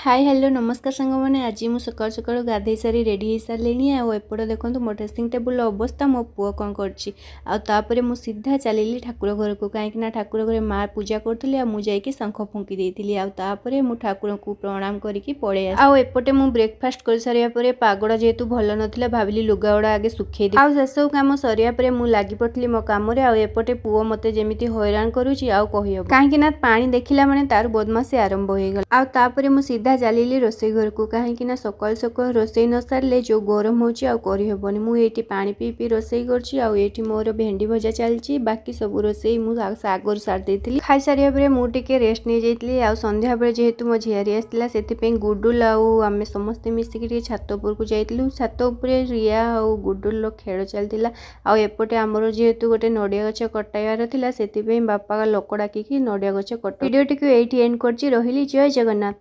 High, hello, ନମସ୍କାର ସାଙ୍ଗମାନେ। ଆଜି ମୁଁ ସକାଳୁ ସକାଳୁ ଗାଧେଇ ସାରି ରେଡ଼ି ହେଇସାରିଲିଣି। ଆଉ ଏପଟେ ଦେଖନ୍ତୁ ମୋ ଡ୍ରେସିଂ ଟେବୁଲର ଅବସ୍ଥା, ମୋ ପୁଅ କ'ଣ କରିଛି। ଆଉ ତାପରେ ମୁଁ ସିଧା ଚାଲିଲି ଠାକୁର ଘରକୁ, କାହିଁକି ନା ଠାକୁର ଘରେ ମା ପୂଜା କରୁଥିଲେ ଆଉ ମୁଁ ଯାଇକି ଶଙ୍ଖ ଫୁଙ୍କି ଦେଇଥିଲି। ଆଉ ତାପରେ ମୁଁ ଠାକୁରଙ୍କୁ ପ୍ରଣାମ କରିକି ପଳେଇ ଆସିଲି। ଆଉ ଏପଟେ ମୁଁ ବ୍ରେକଫାଷ୍ଟ କରିସାରିବା ପରେ, ପାଗଟା ଯେହେତୁ ଭଲ ନଥିଲା, ଭାବିଲି ଲୁଗାଗୁଡ଼ା ଆଗେ ଶୁଖେଇ ଦିଏ। ଆଉ ସେସବୁ କାମ ସରିବା ପରେ ମୁଁ ଲାଗି ପଡ଼ିଥିଲି ମୋ କାମରେ। ଆଉ ଏପଟେ ପୁଅ ମୋତେ ଯେମିତି ହଇରାଣ କରୁଛି, ଆଉ କହିହବ, କାହିଁକି ନା ପାଣି ଦେଖିଲା ମାନେ ତାର ବଦମାସି ଆରମ୍ଭ ହେଇଗଲା। ଆଉ ତାପରେ ମୁଁ ସିଧା ଚାଲିଲି ରୋଷେଇ ଘରକୁ, କାହିଁକି ନା ସକାଳୁ ସକାଳୁ ରୋଷେଇ ନ ସାରିଲେ ଯେଉଁ ଗରମ ହେଉଛି ଆଉ କରିହେବନି। ମୁଁ ଏଇଠି ପାଣି ପିଇ ପିଇ ରୋଷେଇ କରୁଛି। ଆଉ ଏଇଠି ମୋର ଭେଣ୍ଡି ଭଜା ଚାଲିଛି। ବାକି ସବୁ ରୋଷେଇ ମୁଁ ଆଗରୁ ସାରି ଦେଇଥିଲି। ଖାଇସାରିବା ପରେ ମୁଁ ଟିକେ ରେଷ୍ଟ ନେଇଯାଇଥିଲି। ଆଉ ସନ୍ଧ୍ୟାବେଳେ ଯେହେତୁ ମୋ ଝିଆରୀ ଆସିଥିଲା, ସେଥିପାଇଁ ଗୁଡୁଲ ଆଉ ଆମେ ସମସ୍ତେ ମିଶିକି ଟିକେ ଛାତ ଉପରକୁ ଯାଇଥିଲୁ। ଛାତ ଉପରେ ରିୟା ଆଉ ଗୁଡୁଲର ଖେଳ ଚାଲିଥିଲା। ଆଉ ଏପଟେ ଆମର ଯେହେତୁ ଗୋଟେ ନଡ଼ିଆ ଗଛ କଟାଇବାର ଥିଲା, ସେଥିପାଇଁ ବାପା ଲୋକ ଡାକିକି ନଡ଼ିଆ ଗଛ କଟା। ଭିଡ଼ିଓଟିକୁ ଏଇଠି ଏଣ୍ଡ କରୁଛି। ରହିଲି, ଜୟ ଜଗନ୍ନାଥ।